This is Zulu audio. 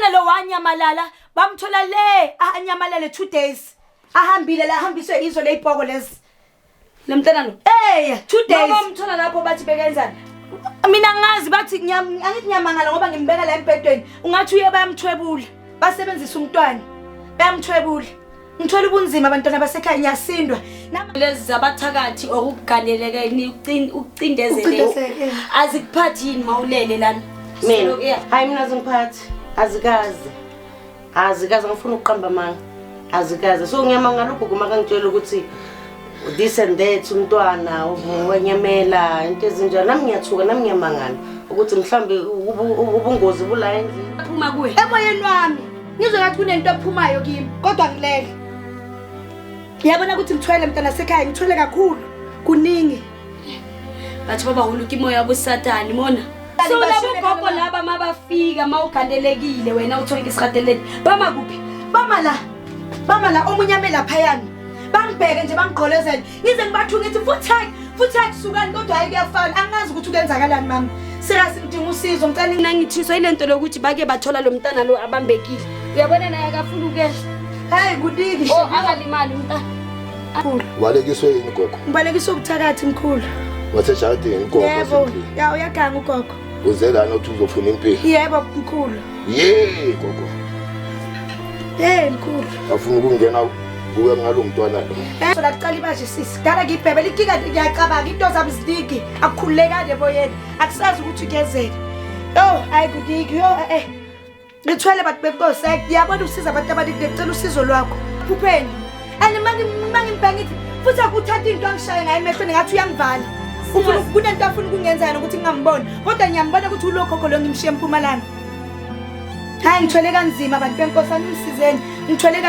mntana lo wanyamalala, bamthola le anyamalale 2 days. Ahambile la, ahambiswe izo leyipoko lezi. Le mntana lo. Eh, 2 days. Bamthola lapho bathi bekenzani? Mina ngazi bathi angithi ngiyamangala ngoba ngimbeka la embhedweni. Ungathi uye bayamthwebula. Basebenzisa umntwana. Bayamthwebula. Ngithola ubunzima abantwana basekhaya, ngiyasindwa. Lezi zabathakathi okuganeleke ukucindezeleka. Ukucindezeleka. Azikuphathi yini mawulele lana? Mina Yeah. hayi, mina zingiphathi, azikaze, azikaze. Ngifuna ukuqamba amanga, azikaze. So ngiyamangala ugogo makangitshela ukuthi this and that, umntwana wenyamela into ezinjalo. Nami ngiyathuka, nami ngiyamangala ukuthi mhlawumbe ubungozi bula endlini. Phuma kuwe. Emoyeni wami ngizwe ngathi kunento ephumayo kimi, kodwa ngilele. Ngiyabona ukuthi ngithwele, mntana sekhaya, ngithwele kakhulu, kuningi. Batho ba baholo, ke moya bosatane mona. So labo gogo laba mabafika, mawugandelekile wena, uthole ke sigatelele, bama kuphi? Bama la, bama la, omunye ame laphayana, bangibheke nje, bangigqolezele, ngize ngibathuke ngithi futhi futhi sukani, kodwa hayi, kuyafana. Angazi ukuthi kuyenzakalani, mama. Serious, ngidinga usizo, ngicela. Mina ngithiswa ile nto lokuthi bake bathola lo mntana lo abambekile, uyabona, naye akafuna ukehla. Hayi, kuningi. O akalimali umntana. Walekiswe yini, gogo? Ngibalekiswa ubuthakathi, mkhulu. Wasejardini gogo? Yebo. Wasendlini? Ya, uyaganga ugogo. Uze lana uthi uzofuna impilo? Yebo, mkhulu. Ye gogo. Hey, mkhulu. Afuna ukungena kuwe ngalo mntwana lo. So laqala ibashe sisi. Dala ngibhebela inkinga, ngiyacabanga into zami ziningi. Akukhululekani emoyeni. Akusazi ukuthi kuyenzeka. Yo, hayi, kuningi. Yo, eh. Ngithwele, bantu benkosi. Ngiyabona usiza abantu abaningi, ngicela usizo lwakho. Phupheni. And mangimbheka ngithi futhi akuthatha into angishaye ngayo emehlweni, ngathi uyangivala. Ufuna kunento afuna ukungenza yona ukuthi ngingamboni. Kodwa ngiyambona ukuthi ulokhokho lo ngimshiye eMpumalanga. Hayi, ngithwele kanzima, bantu benkosi, animsizeni. Ngithwele.